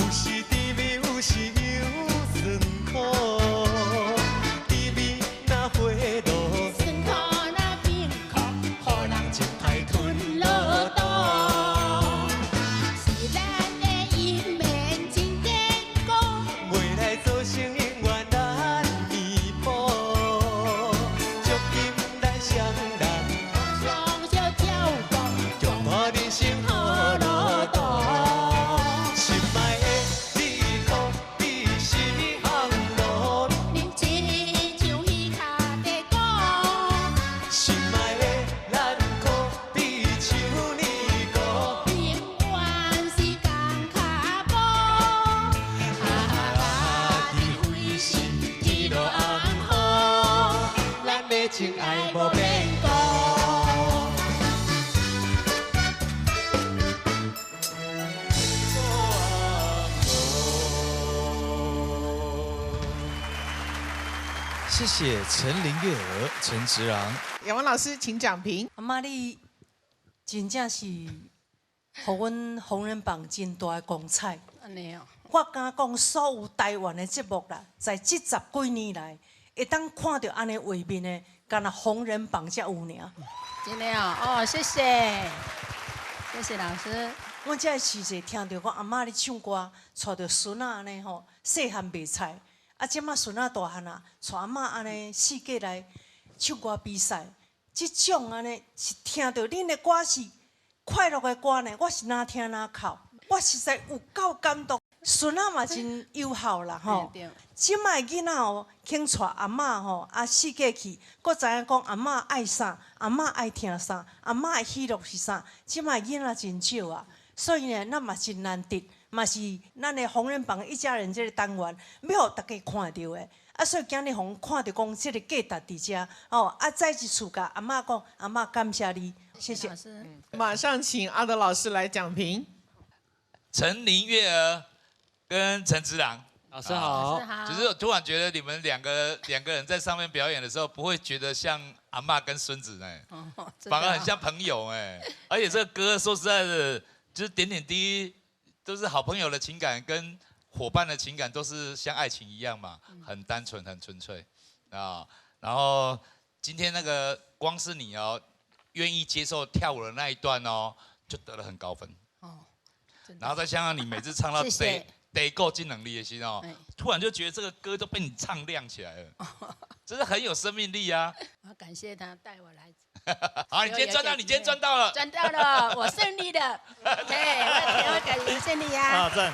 有時甜蜜，有時又酸苦。甜蜜若花露，酸苦若冰苦，予人真歹吞落肚。是咱的姻緣真堅固，未來做生永遠難彌補。祝金咱雙人，雙手跳步，共度人生好路途。心愛的你可比是烘爐，恁親像魚跤地鼓。心愛的咱可比像年糕。永遠是仝跤步。啊，你非是天落紅雨，咱的情愛無變故。謝謝陳林月娥、陳直昂。雅文老師，請講評。阿嬤，你真正是予阮紅人榜真大的光彩。按呢哦，我敢講，所有台灣的節目啦，在這十幾年來，會當看著按呢畫面的，干焦紅人榜才有爾。真的哦，哦，謝謝，謝謝老師。阮才會時勢聽著講阿嬤咧唱歌，帶著孫仔按呢吼，細漢袂菜，啊，這馬孫仔大漢啊，帶阿嬤按呢四界來唱歌比賽，這種按呢是聽著恁的歌是快樂的歌呢，我是若聽若哭，我實在有夠感動。孫仔嘛真友好啦吼。這擺囡仔哦，肯帶阿嬤吼啊四界去，閣知影講阿嬤愛啥，阿嬤愛聽啥，阿嬤的喜樂是啥。這擺囡仔真少啊，所以呢，咱嘛真難得，嘛是咱的紅人榜一家人這個單元，欲予大家看著的。啊，所以今日予阮看著講這個價值佇遮，哦，啊，再一次共阿嬤講，阿嬤感謝你，謝謝。老師，馬上請阿德老師來講評。陳林月娥跟陳直郎，老師好。老師好。就是我突然覺得你們兩個人在上面表演的時候，不會覺得像阿嬤跟孫子呢，反而很像朋友哎。而且這個歌說實在的，就是點點滴滴都是好朋友的情感跟夥伴的情感，都是像愛情一樣嘛，很單純很純粹啊。然後今天那個光是你哦，願意接受跳舞的那一段哦，就得了很高分。然後再加上你每次唱到得得夠進能力的時候，突然就覺得這個歌都被你唱亮起來了，真是很有生命力啊！我感謝他帶我來。好，你今天賺到，你今天賺到了，賺到了，我勝利了。對，我感覺勝利呀。啊，讚。